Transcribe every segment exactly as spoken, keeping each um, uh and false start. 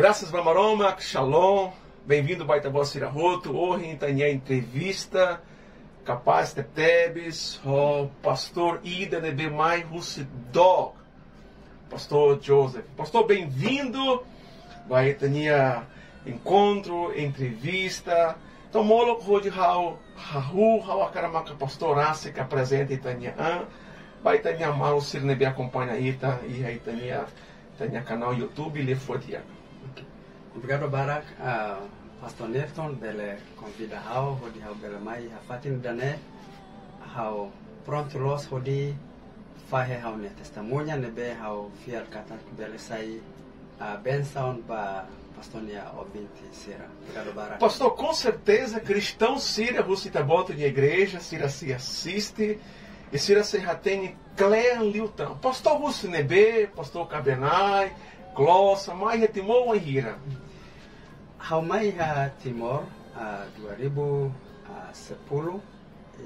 Grasas ba Maromak, shalom. Bem-vindo ba ita-boot sira hotu. Ohin ita-nia entrevista kapás tebetebes ho pastór ida ne'ebé mai husi dook, pastór Joseph. Pastór, bem-vindo ba ita-nia enkontru, entrevista. Entaun, molok hodi ha'u hahú, ha'u hakarak maka pastór rasik aprezenta ita-nia an ba ita-nia maluk sira ne'ebé akompaña ita iha ita-nia, ita-nia kanál YouTube Liafuan Di'ak. Obrigadu barak, ah, Pastór Nilton, bele konvida ha'u, hodi ha'u bele mai iha fatin ida-ne'e, ha'u prontu loos hodi fahe ha'u-nia testemuña ne'ebé ha'u fiar katak bele sai, ah, bensaun ba pastór nia ouvinte sira. Obrigadu barak. Pastór, com certeza, kristaun sira husi ita-boot nia igreja, sira sei asiste, i sira sei hatene kle'an liután. Pastór husi ne'ebé, pastór kaben-na'in, klosan, mai iha Timor wainhira? Ha'u mai iha Timor, ah, dua ribu, ah, sepuluh,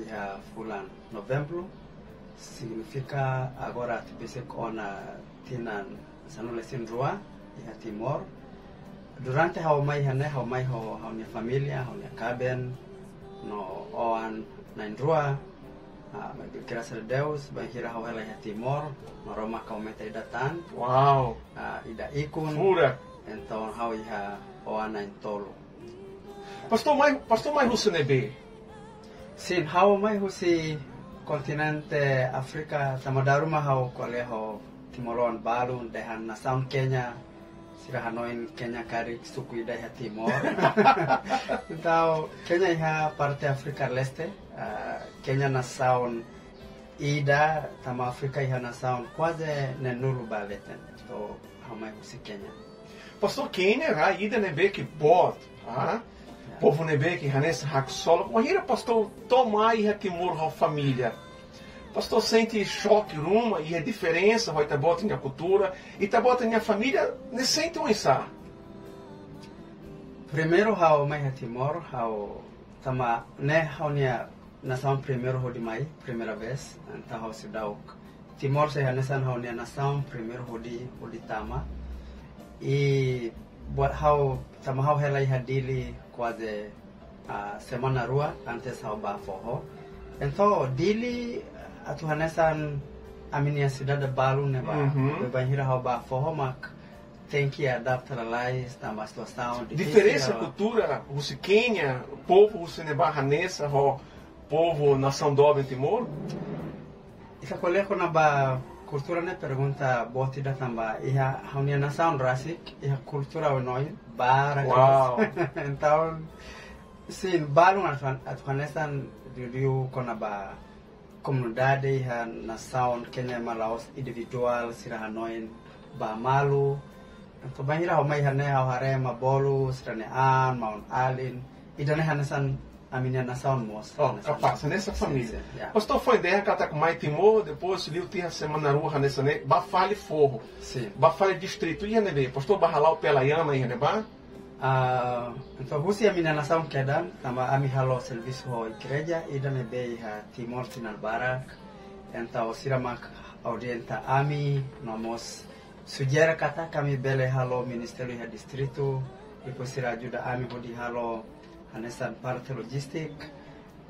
iha fulan Novembru, signifika agora atu besik ona tinan sanulu-resin-rua iha Timor. Durante ha'u mai iha ne'e, ha'u mai ho ha'u-nia família, ha'u-nia kaben, no oan na'in-rua. Ah, maibé grasas a Deus, bainhira ha'u hela iha Timor, Maromak aumenta ida tan. Wow. Ah, ida ikun. Furak. Entaun ha'u iha oan na'in-tolu. Pastór mai, pastór mai husi ne'ebé? Sin, ha'u mai husi kontinente Áfrika, tanba dala ruma ha'u ko'alia ho timoroan balun, dehan nasaun Kénia, sira hanoin Kénia karik suku ida iha Timor. Entaun, Kénia iha parte Áfrika Leste, ah, Kénia nasaun ida, tanba Áfrika iha nasaun kuaze neenulu ba leten. Entaun, ha'u mai husi Kénia. Pastór, Kénia rai ida ne'ebé ke boot, ah? Povu ne'ebé ke hanesan haksolok. Wainhira pastór to'o mai iha Timor ho família, pastór sente xoke ruma iha diferensa ho ita-boot nia kultura, ita-boot nia família ne'e sente oinsá? Primeiru ha'u mai iha Timor, ha'u tanba ne'e ha'u-nia nasaun primeiru hodi mai, primeira vez, entaun ha'u seidauk. Timor sei hanesan ha'u-nia nasaun primeiru hodi, hodi tama. I buat ha'u, tanba ha'u hela iha Dili kuaze, ah, semana rua antes ha'u bá foho. Entaun Dili atu hanesan ami-nia sidade balun ne'ebá. Mhm. Bainhira ha'u bá foho mak tenke adapta lalais, tanba situasaun difisil. Diferensa kultura husi Kénia, povu husi ne'ebá hanesan ho povu nasaun doben Timor? Ita ko'alia kona-ba kultura ne'e pergunta boot ida tanba iha ha'u-nia nasaun rasik, iha kultura oioin barak. Wow. Entaun, sin, balun atu han-, atu hanesan liuliu kona-ba komunidade iha nasaun Kénia mak la'ós individuál, sira hanoin ba malu. Entaun bainhira ha'u mai iha ne'e ha'u haree ema bolu sira-nia an, maun-alin. Ida-ne'e hanesan ami-nia nasaun mós. Oh, hanesan kapás, hanesan família. Sin, sin, ya. Pastór foin dehan katak mai Timor, depois liu tiha semana rua hanesan ne'e, bá fali foho. Sin. Bá fali distritu iha ne'ebé? Pastór bá hala'o pelayanan iha ne'ebá? Ah, entaun husi ami-nia nasaun kedan, tanba ami halo servisu ho igreja ida ne'ebé iha Timor tinan barak. Entaun sira mak orienta ami, no mós sujere katak ami bele halo ministériu iha distritu, depois sira ajuda ami hodi halo hanesan parte lojístika.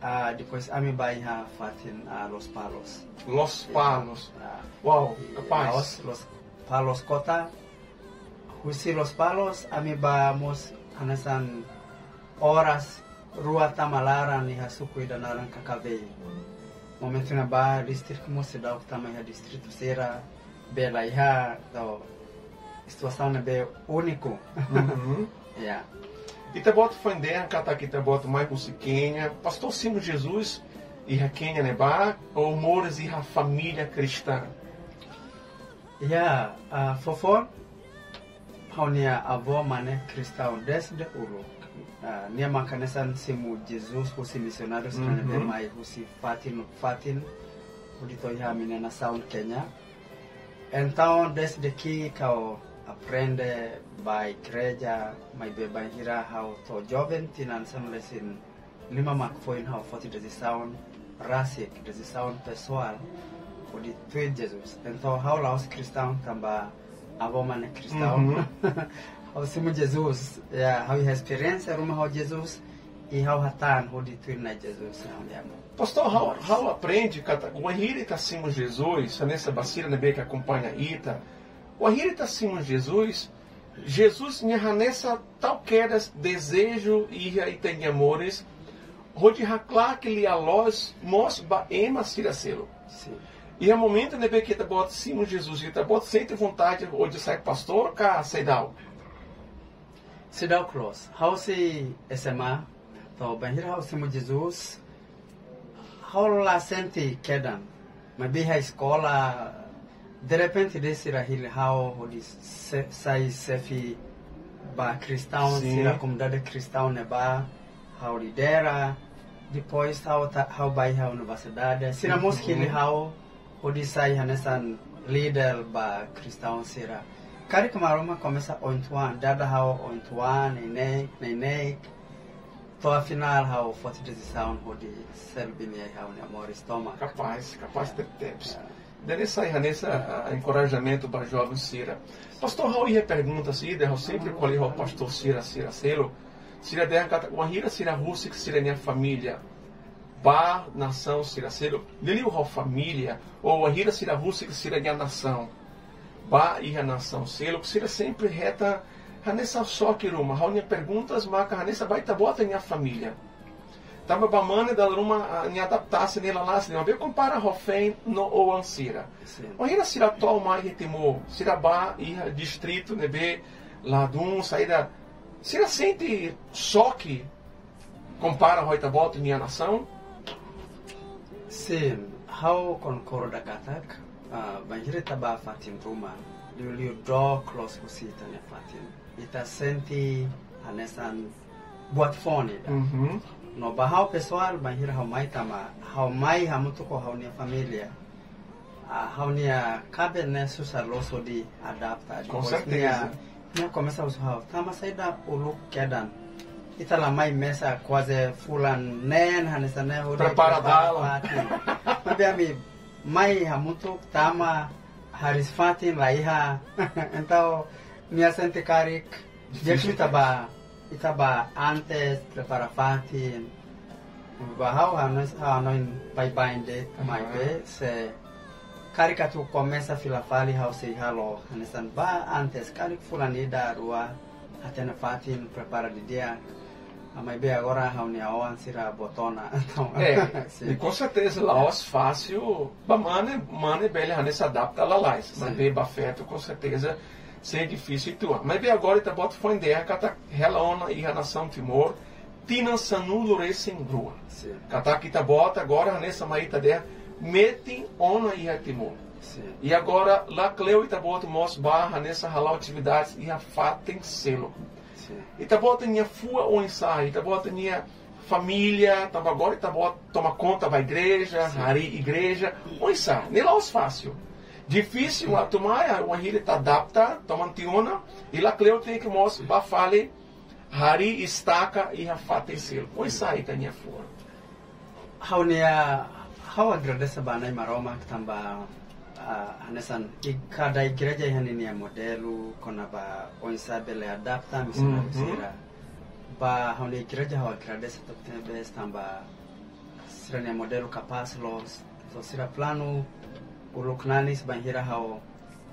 Ah, depois ami bá iha fatin, ah, Lospalos. Lospalos. Ah, wow, i kapás. La'ós, Lospalos kota. Husi Lospalos, ami bá mós hanesan oras rua tama laran iha suku ida naran Kakavei. Momentu ne'ebá listrik mós seidauk tama iha distritu sira, bee la iha, entaun situasaun ne'ebé úniku. Mhm. Ya. Ita-boot foin dehan katak ita-boot mai husi Kénia. Pastór simu Jesus iha Kénia ne'ebá, ou moris iha família kristaun? Ya, ah, foufoun, ha'u-nia avó mane kristaun dezde uluk. Ah, nia mak hanesan simu Jesus husi misionáriu sira ne'ebé, mhm, mai husi fatin, fatin, hodi to'o iha ami-nia nasaun Kénia. Entaun, dezde ki'ik ha'u aprende bá igreja, maibé bainhira ha'u to'o joven, tinan sanulu-resin-lima mak foin ha'u foti desizaun rasik, desizaun pesoál, hodi tuir Jesus. Entaun, ha'u la'ós kristaun tanba avó mane kristaun. Mhm. Ha'u simu Jesus, ya, ha'u iha esperiénsia ruma ho Jesus, i ha'u hatán hodi tuir Na'i Jesus, ya, ya. Pastór, ha'u, ha'u aprende katak wainhira ita simu Jesus, hanesan ba sira ne'ebé ke akompaña ita. Wainhira ita simu Jesus, Jesus nia hanesan tau kedas dezeju iha ita-nia moris, hodi haklaken lia-loos mós ba ema sira seluk. Sin. Iha momentu ne'ebé ke ita-boot simu Jesus, ita-boot sente vontade hodi sai pastór ka seidauk? Seidauk loos. Ha'u sei S M A, to'o bainhira ha'u simu Jesus, ha'u la sente kedan. Maibé iha eskola, derrepente de'it sira hili ha'u hodi se-, sai xefe ba kristaun, sin, sira komunidade kristaun ne'ebá, ha'u lidera. Depois ha'u ta-, ha'u bá iha universidade. Sira mós, uhum, hili ha'u hodi sai hanesan líder ba kristaun sira. Karik Maromak komesa ointuan, dada ha'u ointuan, neineik, neineik. To'o afinál ha'u foti desizaun hodi serve Nia iha ha'u-nia moris tomak. Kapás, kapás tebetebes. Ya. Ida-ne'e sai hanesan, ah, enkorajamentu ba joven sira. Pastór, ha'u iha pergunta ida, ha'u sempre ko'alia ho pastór sira, sira seluk. Sira dehan katak wainhira sira husik sira-nia família ba nasaun sira seluk, liuliu ho família, ou wainhira sira husik sira-nia nasaun ba iha nasaun seluk, sira sempre hetan hanesan xoke ruma. Ha'u-nia perguntas maka hanesan ba ita-boot nia família. Tanba ba mane dala ruma, ah, nia adaptasaun ne'e lalais, ne'ebé kompara ho feen no oan sira. Sin. Wainhira sira to'o mai iha Timor, sira bá iha distritu ne'ebé ladún, saida, sira sente xoke kompara ho ita-boot nia nasaun? Sin, ha'u konkorda katak, ah, bainhira ita bá fatin ruma, liuliu dook loos husi ita-nia fatin, ita sente hanesan buat foun ida. Uhum. No ba ha'u pesoál, bainhira ha'u mai tanba, ha'u mai hamutuk ho ha'u-nia família. Ah, ha'u-nia kaben ne'e susar loos hodi adapta. Com certeza. Depois nia, nia komesa husu ha'u, tanba saida uluk kedan ita la mai mesak kuaze fulan neen hanesan ne'e hodi prepara, prepara dalan. Fatin. Maibé ami mai hamutuk tanba hariis-fatin la iha. Entaun, nia sente karik, di'ak liu ita bá, ita bá antes, prepara fatin. Ba ha'u, ha'u hanoin, ha'u hanoin baibain de'it, aham, maibé se karik atu komesa fila fali ha'u sei halo hanesan bá antes, karik fulan ida, rua, hatene fatin, prepara didi'ak. Ah, maibé agora ha'u-nia oan sira boot ona. Entaun, eh, sin. I com certeza la'ós fásil, ba mane, mane bele hanesan adapta lalais. Sin. Maibé ba feto, com certeza, sei difisil uitoan. Maibé agora ita-boot foin dehan katak hela ona iha nasaun Timor tinan sanulu-resin-rua. Sin. Katak ita-boot agora hanesan mai ita dehan metin ona iha Timor. Sin. I agora lakleur ita-boot mós bá hanesan hala'o atividades iha fatin seluk. Sin. Ita-boot nia fuan oinsá, ita-boot nia família, tanba agora ita-boot toma konta ba igreja, sin, harii igreja, oinsá, ne'e la'ós fásil. Difisil, sin, atu mai, wainhira ita adapta, toma tiha ona, i lakleur tenke mós bá fali, harii estaka iha fatin seluk. Oinsá ita-nia fuan? Ha'u-nia, ha'u agradese ba Na'i Maromak tanba, ah, hanesan i-, kada igreja iha ninia modelu, kona-ba oinsá bele adapta misionáriu, uhum, sira. Ba ha'u-nia igreja ha'u agradese tebetebes tanba sira-nia modelu kapás loos. So sira planu uluk nanis bainhira ha'u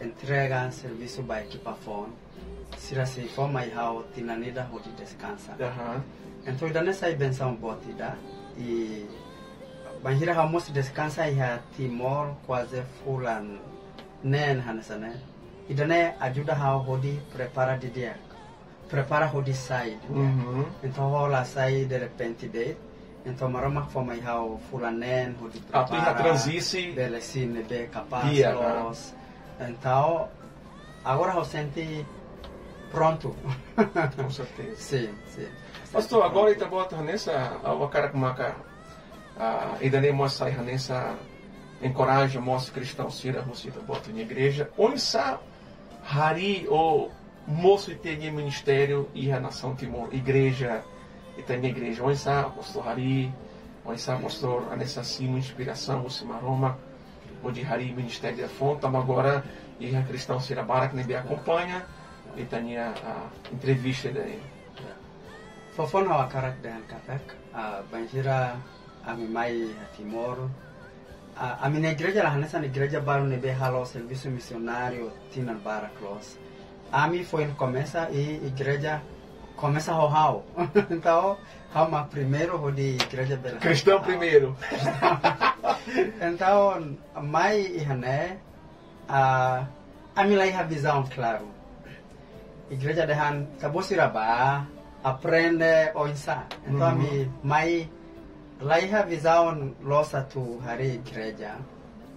entrega servisu ba ekipa foun, sira sei fó mai ha'u tinan ida hodi deskansa. Aham. Entaun, ida-ne'e sai bensaun boot ida. I bainhira ha'u mós deskansa iha Timor kuaze fulan neen hanesan ne'e. Ida-ne'e ajuda ha'u hodi prepara didi'ak. Prepara hodi sai didi'ak. Uhum. Entaun, ha'u la sai derrepente de'it. Entaun, Maromak fó mai ha'u fulan neen hodi, atu iha, prepara, transisi, bele, sin, ne'ebé kapás, di'ak, ah, loos. Entaun, agora ha'u sente prontu. Com certeza. Sin, sin. Pastór, agora, prontu, ita-boot hanesan, ah, ha'u hakarak maka, ah, ida-ne'e mós sai hanesan enkoraja mós kristaun sira husi ita-boot nia igreja. Oinsá harii ou mosu ita-nia ministériu iha nasaun Timor, igreja, ita-nia igreja. Oinsá pastór harii, oinsá pastór hanesan simu inspirasaun husi Maromak hodi harii ministériu ida foun, tanba agora iha kristaun sira barak ne'ebé akompaña, ita-nia, ah, entrevista ida-ne'e. Foufoun, ha'u hakarak dehan katak, ah, bainhira ami mai iha Timor, ah, ami-nia igreja la hanesan igreja balu ne'ebé halo servisu misionáriu tinan barak loos. Ami foin komesa i igreja komesa ho ha'u. Entaun, ha'u mak primeiru hodi igreja bele. Kristaun primeiru. Entaun, mai iha ne'e, ah, ami la iha vizaun klaru. Igreja dehan, ita-boot sira bá aprende oinsá. Entaun, ami mai la iha vizaun loos atu harii igreja.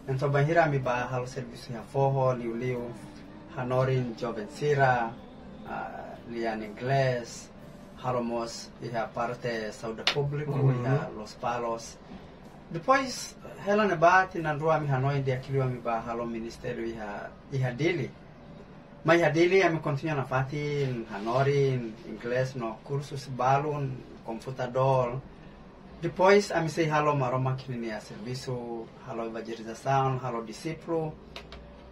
Entaun, bainhira ami bá halo servisu iha foho, liuliu hanorin joven sira, ah, lian inglés, halo mós iha parte saúde públiku, iha Lospalos. Depois, hela ne'ebá, tinan rua ami hanoin di'ak liu ami bá halo ministériu iha, iha Dili. Mai iha Dili, ami kontinua nafatin hanorin inglés no kursus balun, komputadór. Depois, ami sei halo Maromak ninia servisu, halo evanjelizasaun, halo dixípulu.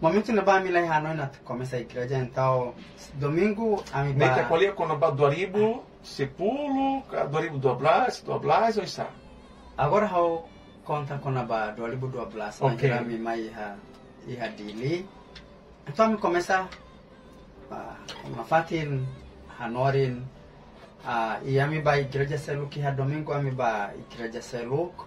Momentu ne'ebá ami la iha hanoin atu komesa igreja, entaun, domingu ami bá. Ne'e ita ko'alia kona-ba dua ribu sepuluh, ka dua ribu dua belas, dua belas, oinsá? Agora ha'u konta kona-ba dua ribu dua belas, bainhira ami mai iha, iha Dili. Entaun, ami komesa, ah, nafatin hanorin, ah, i ami bá igreja seluk, iha domingu ami bá igreja seluk.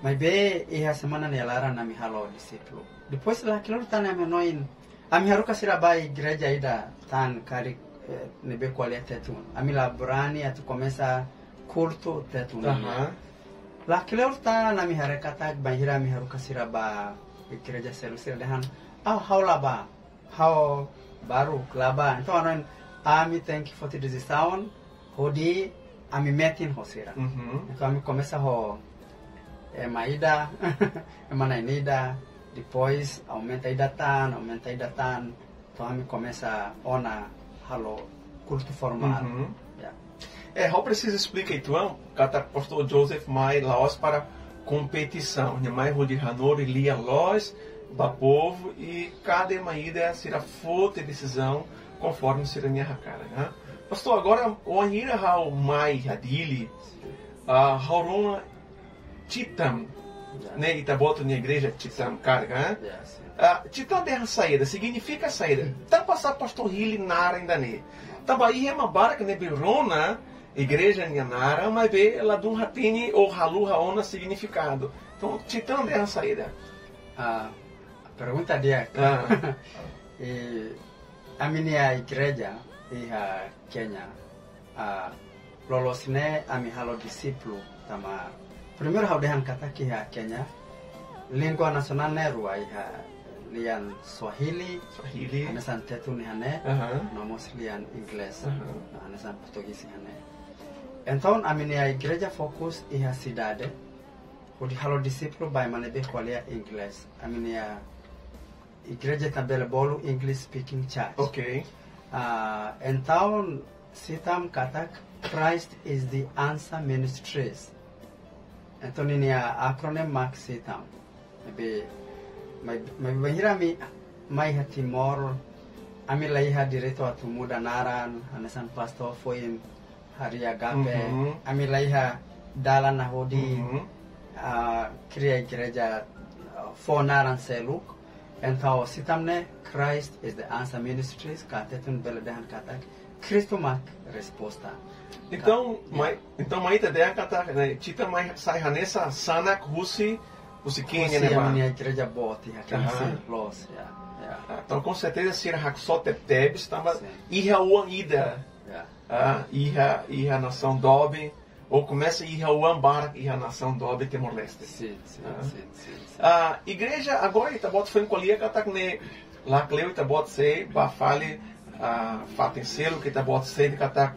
Maibé iha semana nia laran ami halo dixípulu. Depois, la kleur tan ami hanoin, ami haruka sira bá igreja ida tan karik, eh, ne'ebé ko'alia Tetun. Ami la brani atu komesa kultu Tetun. La kleur tan ami haree katak bainhira ami haruka sira bá igreja seluk, sira dehan, ah, ha'u la bá. Ha'u baruk la bá. Entaun, hanoin ami tenke foti desizaun hodi ami metin ho sira. Entaun, ami komesa ho ema ida, ema na'in-ida, depois aumenta ida tan, aumenta ida tan. Entaun, ami komesa ona halo kultu formál. Ya. Eh, ha'u presiza esplika uitoan, katak Pastór Joseph mai la'ós para kompetisaun, nia mai hodi hanorin lia loos ba povu i kada ema ida sira foti desizaun konforme sira-nia hakarak, ha? Pastór, agora, wainhira ha'u mai iha Dili, ah, ha'u rona Titan, ne'e ita-boot nia igreja Titan karik, ha? Ah, Titan dehan saida, signifika saida. Tanba sá Pastór hili naran ida-ne'e? Tanba iha ema barak ne'ebé rona igreja nia naran, maibé ladún hatene ou haluha ona signifikadu. Entaun, Titan dehan saida? Ah, pergunta di'ak. Ah. I ami-nia igreja iha Kenya, ah, loloos ne'e ami halo dixípulu, tanba primeiru ha'u dehan katak iha Kenya, língua nasionál ne'e rua, iha lian Swahili, Swahili, hanesan Tetun iha ne'e, no mós lian Inglés, no hanesan Portugés iha ne'e. Entaun, ami-nia igreja fokus iha sidade, hodi halo dixípulu ba ema ne'ebé ko'alia Inglés. Ami-nia igreja ita bele bolu English speaking church. Ok. Ah, entaun, CITAM katak Christ is the Answer Ministries. Entaun, ninia acronym mak CITAM. Maibé, mai, mai, bainhira ami mai iha Timor, ami la iha direitu atu muda naran, hanesan pastór foin harii Agape, ami la iha dalan hodi, ah, kria igreja, ah, fó naran seluk. Entaun, CITAM ne'e, Christ is the Answer Ministries, ka Tetun bele dehan katak Kristu mak resposta. Entaun, mai, entaun mai ita dehan katak, ne'e, CITAM mai sai hanesan sanak husi, husi Kenya, husi ne'ebá. Ami-nia igreja boot iha Kenya, loos, ya, ya. Ah, entaun, com certeza, sira haksolok tebetebes, tanba iha oan ida. Ya. Ah, iha, iha nasaun doben, ou komesa iha oan barak iha nasaun doben Timor-Leste. Sin, sin, sin, sin, sin. Ah, igreja agora ita-boot foin ko'alia katak ne'e, lakleur ita-boot sei bá fali, ah, fatin seluk, ita-boot sei katak,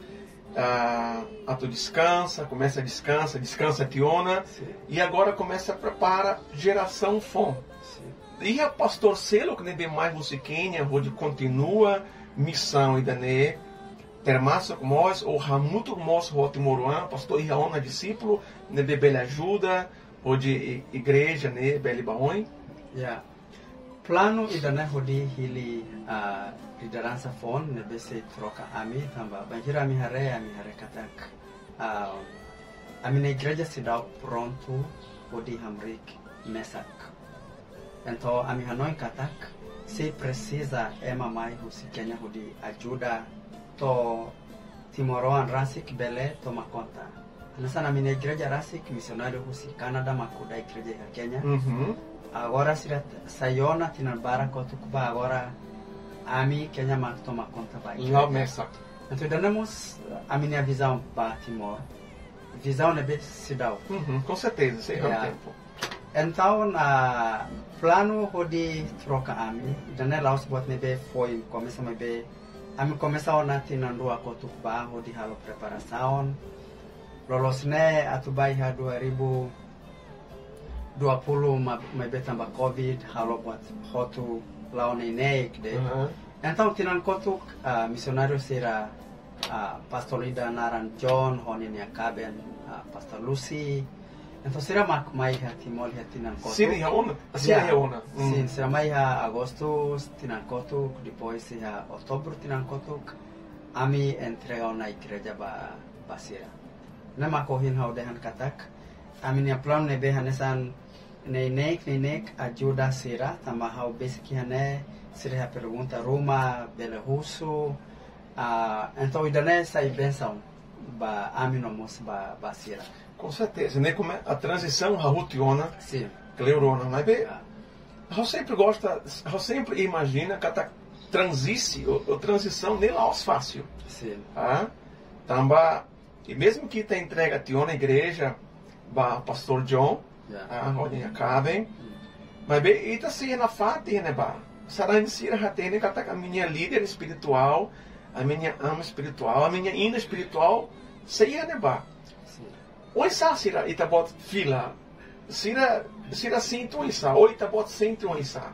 ah, atu deskansa, komesa deskansa, deskansa tiha ona. Sin. I agora komesa prepara jerasaun foun. Sin. Iha pastór seluk ne'ebé mai husi Kenya, hodi kontinua misaun ida-ne'e, termasuk mós, ou hamutuk mós ho timoroan, pastór iha ona dixípulu ne'ebé bele ajuda, hodi i-, igreja ne'e bele bá oin? Ya. Planu ida-ne'e hodi hili, ah, lideransa foun ne'ebé sei troka ami, tanba bainhira ami haree, ami haree katak, ah, ami-nia igreja seidauk prontu hodi hamriik mesak. Entaun ami hanoin katak sei presiza ema mai husi Kénia hodi ajuda to'o timoroan rasik bele toma konta. Hanesan ami-nia igreja rasik, misionáriu husi Kanadá mak kuda igreja iha Kénia. Uhum. Agora sira sai ona tinan barak kotuk ba, agora ami Kénia mak toma konta ba igreja. La'o mesak. Entaun ida-ne'e mós ami-nia vizaun ba Timor. Vizaun ne'ebé seidauk. Uhum, com certeza, sei Ya. tempo. Entaun, ah, planu hodi troka ami, ida-ne'e la'ós buat ne'ebé foin komesa, maibé ami komesa ona tinan rua kotuk ba hodi halo preparasaun. Loloos ne'e atu ba iha dua ribu dua puluh ma-, maibé tanba covid, halo buat hotu la'o neineik de'it. Aham. Entaun tinan kotuk, ah, misionáriu sira, ah, pastór ida naran John, ho ninia kaben, ah, pastór Lucy. Entaun sira mak mai iha Timor iha tinan kotuk. Sira iha ona? Sira Ya. iha ona. Hmm. Sin, sira mai iha Agostu tinan kotuk, depois iha Outubru tinan kotuk. Ami entrega ona igreja ba, ba sira. Ne'e mak ohin ha'u dehan katak ami-nia planu ne'ebé hanesan neineik, neineik ajuda sira, tanba ha'u besik iha ne'e, sira iha pergunta ruma, bele husu, ah, entaun ida-ne'e sai bensaun ba ami no mós ba, ba sira. Com certeza, ne'e komesa tranzisaun hahú tiha ona, Sin. kleur ona, maibé, Ah. ha'u sempre gosta, ha'u sempre imajina katak tranzisi, ou, ou tranzisaun ne'e la'ós fásil. Sin. Ah, tanba, i mezmu ke ita entrega tiha ona igreja ba pastór John, Ya. ah, ho ninia kaben, Hmm. maibé ita sei nafatin iha ne'ebá. Sarani sira hatene katak ami-nia líder espirituál, ami-nia aman espirituál, ami-nia inan espirituál sei iha ne'ebá. Sin. Oinsá sira, ita-boot fila, sira, sira sente oinsá, ou ita-boot sente oinsá?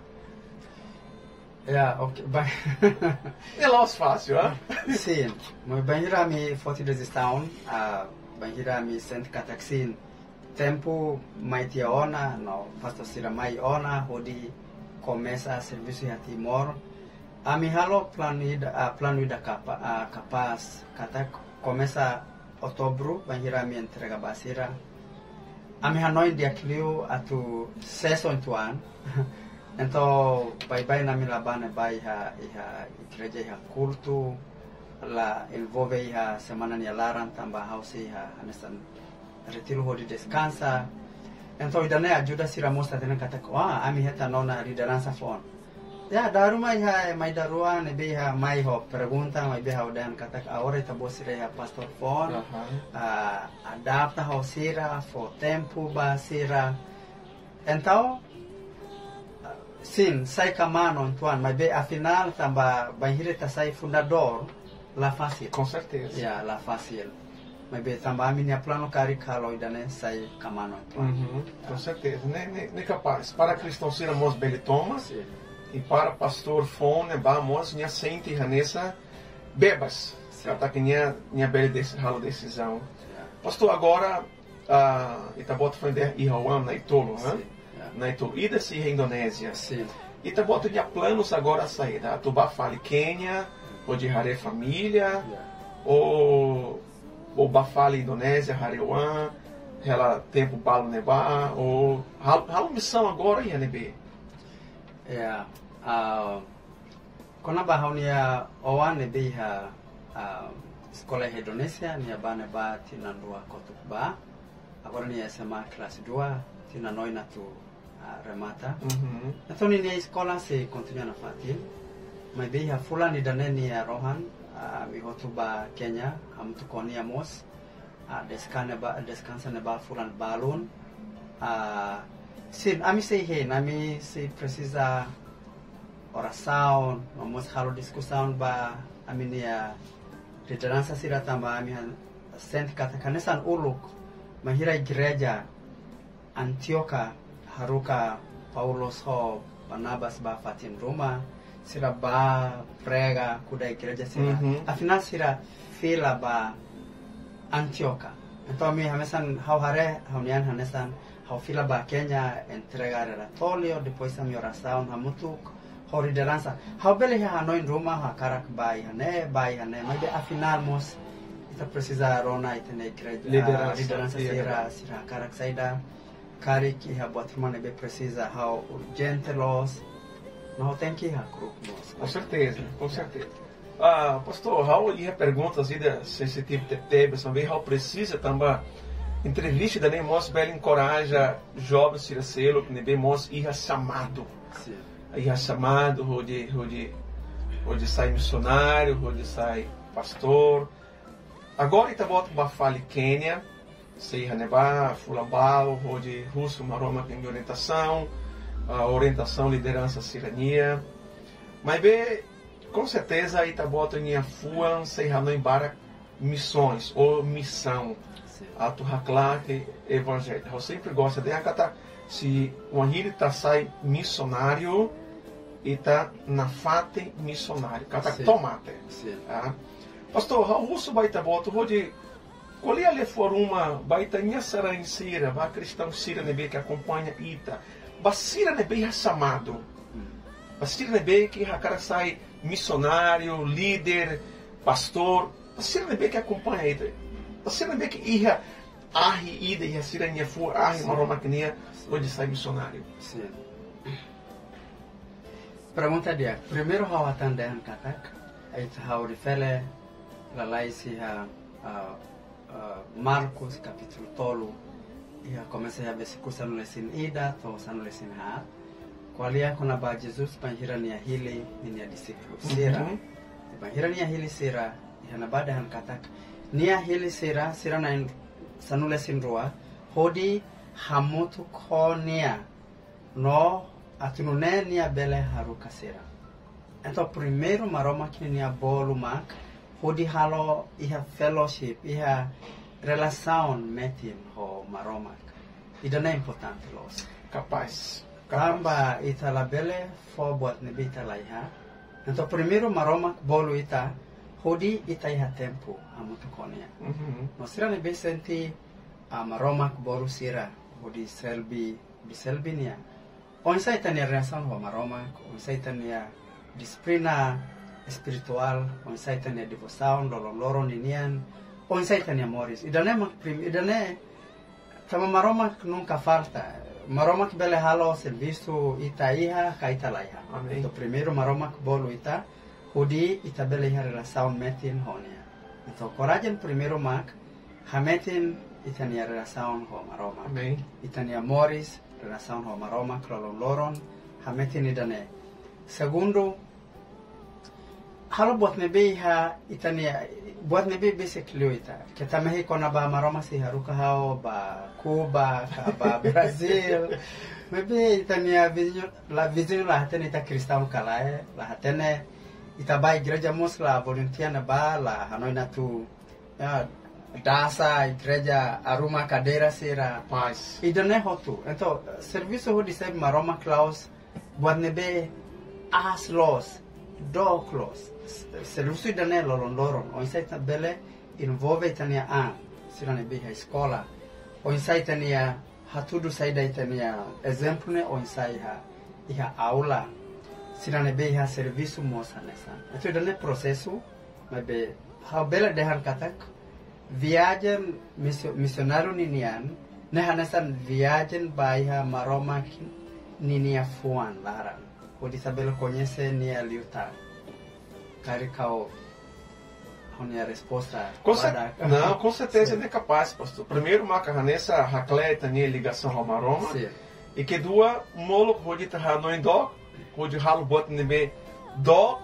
Ya, ok, ba- Ne'e la'ós fásil, ah? Sin, maibé bainhira ami foti desizaun, ah, bainhira ami sente katak sin, tempu mai tiha ona, no pastór sira mai ona, hodi komesa servisu iha Timor. Ami halo planu ida, ah, planu ida kapa-, ah, kapás, katak komesa Outubru, bainhira ami entrega ba sira. Ami hanoin di'ak liu atu sees oituan. Entaun, baibain ami la bá ne'ebá iha, iha igreja iha kultu, la envolve iha semana nia laran tanba ha'u sei iha hanesan retiru hodi deskansa. Entaun, ida-ne'e ajuda sira mós hatene katak, ah, ami hetan ona lideransa foun. Ya, dala ruma iha, mai dala rua, ne'ebé iha mai ho pergunta, maibé ha'u dehan katak agora ita-boot sira iha pastór foun, Aha. ah, adapta ho sira, fó tempu ba sira. Entaun, ah, sin, sai kmaan oituan, maibé afinál tanba bainhira ita sai fundadór, la fásil. Com certeza. Ya, la fásil. Maibé tanba ami-nia planu karik halo ida-ne'e sai kmaan oituan. Uhum, com certeza. Ne'e, ne'e, ne'e kapás. Para kristaun sira mós bele toma. Sin. I para pastór foun ne'ebá mós nia sente hanesan bebas. Sin. Katak nia, nia bele desi-, halo desizaun. Ya. Pastór, agora, ah, ita-boot foin dehan iha oan na'in-tolu, ha? Sin, ya. Na'in-tolu. Ida sei iha Indonézia. Sin. Ita-boot nia planus agora saida? Atu bá fali Kénia, hodi haree família, Ya. ou, ou bá fali Indonézia, haree oan, hela tempu balu ne'ebá, ou hal-, halo misaun agora iha ne'ebé? Ya, ah, kona-ba ha'u-nia oan ne'ebé iha, ah, eskola iha Indonézia, nia bá ne'ebá tinan rua kotuk ba. Agora nia S M A kelas dua, tinan oin atu, ah, remata. Uhum. Entaun ninia eskola sei kontinua nafatin. Maibé iha fulan ida-ne'e nia rohan, ah, ami hotu bá Kénia, hamutuk ho nia mós. Ah, deskansa ne'ebá, deskansa ne'ebá fulan balun. Ah, sin, ami sei hein, ami sei presiza orasaun, no mós halo diskusaun ba ami-nia lideransa sira tanba ami han-, sente katak hanesan uluk, bainhira igreja Antíoka haruka Paulus ho Barnabas ba fatin ruma, sira bá prega, kuda igreja sira. Uhum. Afinál sira fila ba Antíoka. Entaun ami hanesan ha'u haree, ha'u-nian hanesan Ha'u fila ba Kenya entrega relatóriu, depois ami orasaun hamutuk ho lideransa. Ha'u bele iha hanoin ruma hakarak bá iha ne'e, bá iha ne'e, maibé afinál mós ita presiza rona ita-nia igreja, lideransa, lideransa sira, sira hakarak saida, karik iha buat ruma ne'ebé presiza ha'u urjente loos, no ha'u tenke hakru'uk mós. Com certeza, com certeza. Ah, pastór, ha'u iha perguntas ida sensitivu tebetebes, maibé ha'u presiza tanba entrevista ida-ne'e mós bele enkoraja joven sira seluk ne'ebé mós iha xamadu. Sin. Iha xamadu hodi, hodi, hodi sai misionáriu, hodi sai pastór. Agora ita-boot bá fali Kenya, sei iha ne'ebá, fulan balu, hodi husu Maromak nia orientasaun, ah, orientasaun lideransa sira-nian. Maibé, com certeza, ita-boot nia fuan sei hanoin barak missões ou missão. Sin. Atu haklaken evanjellu. Ha'u sempre gosta de katak se wainhira ita sai misionáriu, ita nafatin misionáriu. Katak, sin, tomate. Sin. Ah. Pastór, ha'u husu ba ita-boot hodi ko'alia liafuan ruma ba ita-nia sarani sira, ba kristaun sira ne'ebé ke akompaña ita, ba sira ne'ebé iha xamadu, ba sira ne'ebé ke hakarak sai misionáriu, líder, pastór, ba sira ne'ebé ke akompaña ita, ba sira ne'ebé ke iha ahi ida iha sira-nia fuan, ahi, sin, Maromak nian, sin, hodi sai misionáriu. Sin. Pergunta di'ak. Primeiru ha'u hatán dehan katak, ita, ha'u refere lalais iha, ah, ah, Marcos kapítulu tolu, iha komesa iha versíkulu sanulu-resin-ida to'o sanulu-resin-haat. Ko'alia kona-ba Jesus bainhira nia hili ninia dixípulu sira. Mhm. Bainhira nia hili sira, iha ne'ebá dehan katak, nia hili sira, sira na'in sanulu-resin-rua, hodi hamutuk ho nia, no atu nune'e nia bele haruka sira. Entaun primeiru Maromak ninia bolu mak hodi halo iha fellowship, iha relasaun metin ho Maromak. Ida-ne'e importante loos. Kapás, kapás. Tanba ita labele fó buat ne'ebé ita la iha. Entaun primeiru Maromak bolu ita hodi ita iha tempu hamutuk ho nia. Mhm. No sira ne'ebé sente, ah, Maromak bolu sira hodi serve, hodi serve nia. Oinsá ita-nia relasaun ho Maromak, oinsá ita-nia dixiplina espirituál, oinsá ita-nia devosaun loroloron ninian, oinsá ita-nia moris. Ida-ne'e mak prim-, ida-ne'e tanba Maromak nunka falta. Maromak bele halo servisu ita iha ka ita la iha. Amen. Entaun primeiru Maromak bolu ita, hodi ita bele iha relasaun metin ho nia. Entaun korajen primeiru mak hametin ita-nia relasaun ho Maromak. Amen. Ita-nia moris, relasaun ho Maromak loroloron, hametin ida-ne'e. Segundu, halo buat ne'ebé iha ita-nia, buat ne'ebé besik liu ita. Keta mehi kona-ba Maromak sei haruka ha'u bá Kuba, ka bá Brazil. Maibé ita-nia viziñu, la, viziñu la hatene ita kristaun ka lae, la hatene, ita bá igreja mós la voluntia ne'ebá, la hanoin atu, ya, dasa igreja, arruma kadeira sira. Paz. Ida-ne'e hotu. Entaun, servisu hodi serve Maromak la'ós buat ne'ebé aas loos, dook loos. S-, servisu ida-ne'e loroloron. Oinsá ita bele envolve ita-nia an, sira ne'ebé iha eskola. Oinsá ita-nia hatudu saida ita-nia ezemplu ne'e oinsá iha, iha aula. Sira ne'ebé iha servisu mós hanesan. Entaun ida-ne'e prosesu, maibé ha'u bele dehan katak, viajen misio-, misionáriu ninian, ne'e hanesan viajen ba iha Maromak ninia fuan laran. Hodi ita bele koñese nia liután. Karik ha'u, ha'u-nia resposta. Com cer-, badak. Não, com certeza, sin, ne'e kapás, pastór. Primeiru, maka hanesan haklaken ita-nia ligasaun ho Maromak. Sin. I kedua, molok hodi ita hanoin dook, hodi halo buat ne'ebé dook,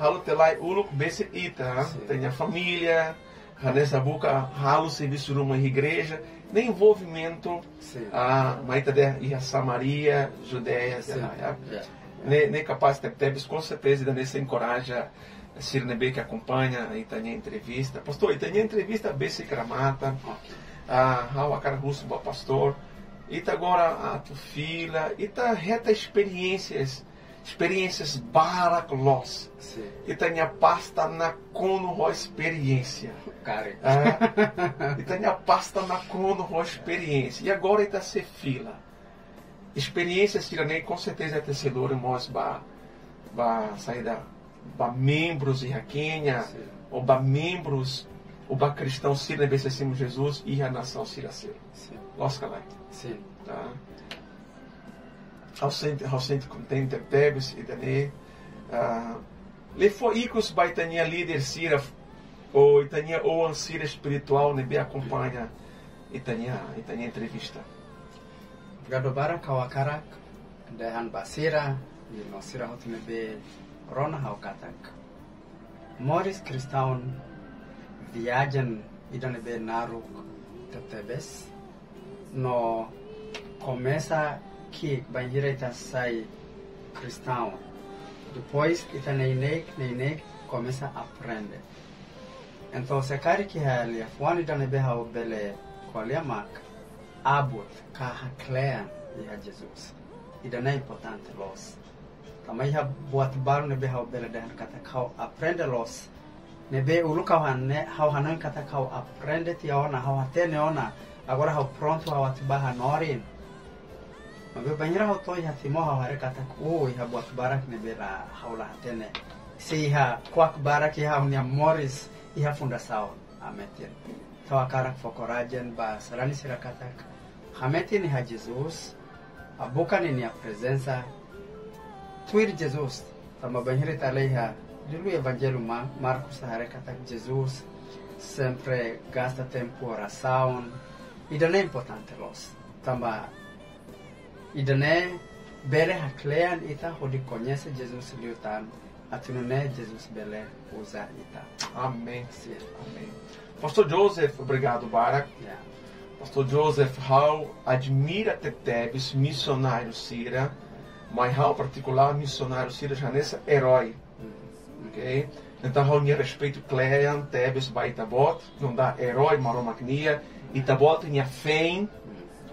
halo tiha lai uluk besik ita, sin, ita-nia família, hanesan buka halo servisu ruma iha igreja, ne'e envolvimentu, sin, ah, mai ita dehan iha Samaria, Judeia, sin, tiha lai, ya. Ya. Ne'e, ne'e kapás tebetebes, com certeza, ida-ne'e sei enkoraja sira ne'ebé ke akompaña ita-nia entrevista. Pastór, ita-nia entrevista besik remata. Ok. Ah, ha'u hakarak husu ba pastór. Ita agora atu fila, ita hetan esperiénsias Esperiénsias barak loos. Sin. Ita-nia pasta nakonu ho esperiénsia. Karik. Ah, ita-nia pasta nakonu ho esperiénsia. I agora ita sei fila. Esperiénsia sira-ne'e, com certeza, ita sei lori mós ba, ba saida, ba membrus iha Kénia, sin, ou ba membrus, ou ba kristaun sira ne'ebé sei simu Jesus iha nasaun sira seluk. Sin. Loos ka lae? Sin. Tá? Ha'u sente, ha'u sente kontente tebes, ita-nia, ah, liafuan ikus ba ita-nia líder sira, ou ita-nia oan sira espirituál ne'ebé akompaña ita-nia, ita-nia entrevista. Obrigadu barak. Ha'u hakarak dehan ba sira, i no sira hotu ne'ebé rona ha'u katak moris kristaun viajen ida ne'ebé naruk tebetebes. No komesa ki'ik bainhira ita sai kristaun. Depois ita neineik, neineik komesa aprende. Entaun, se karik iha liafuan ida ne'ebé ha'u bele ko'alia mak, abut ka haklean iha Jesus. Ida-ne'e importante loos. Tanba iha buat balu ne'ebé ha'u bele dehan katak ha'u aprende loos. Ne'ebé uluk ha'u hane-, ha'u hanoin katak ha'u aprende tiha ona, ha'u hatene ona. Agora ha'u prontu ha'u atu bá hanorin. Maibé bainhira ha'u to'o iha Timor ha'u haree katak, oh, iha buat barak ne'ebé la, ha'u la hatene. Se iha kuak barak iha ha'u-nia moris, iha fundasaun. Hametin. Ha'u hakarak fó korajen ba sarani sira katak hametin iha Jesus, habuka ninia prezensa, tuir Jesus, tanba bainhira ita lee iha liuliu Evanjellu Ma-, Marcos haree katak Jesus sempre gasta tempu orasaun, ida-ne'e importante loos. Tanba ida-ne'e bele haklean ita hodi koñese Jesus liután, atu nune'e Jesus bele uza ita. Amen. Sin. Amen. Pastór Joseph, obrigadu barak. Ya. Pastór Joseph, ha'u admira tebetebes misionáriu sira, mai ha'u partikulár misionáriu sira hanesan erói. Mm. Ok? Entaun, ha'u-nia respeitu klean tebes ba ita-boot, nu'udar erói Maromak nian, ita-boot nia feen,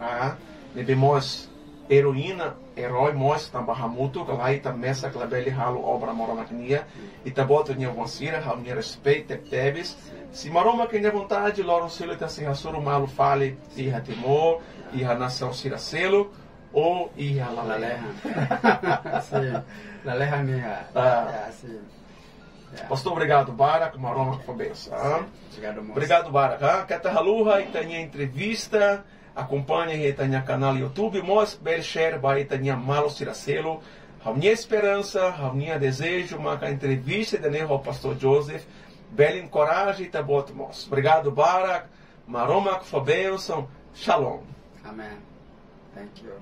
ah, ne'ebé mós eroína, erói mós, tanba hamutuk ka lae ita mesak labele halo obra Maromak nian, ita-boot nia oan sira, ha'u-nia respeitu tebes. Se Maromak nia vontade, loron seluk ita sei hasoru malu fali iha Timor, iha nasaun sira seluk, ou iha lalehan. Lalehan. Sin. Lalehan nian. Ah. Ya, sin. Ya. Pastór, obrigadu barak, Maromak fó bensaun, ah. Sin. Obrigadu mós. Obrigadu barak, ah. Keta haluha ita-nia entrevista, akompaña iha ita-nia kanál YouTube, mós bele share ba ita-nia maluk sira seluk. Ha'u-nia esperansa, ha'u-nia dezeju, maka entrevista ida-ne'e ho Pastór Joseph bele enkoraja ita-boot mós. Obrigadu barak, Maromak fó bensaun. Shalom. Amen. Thank you.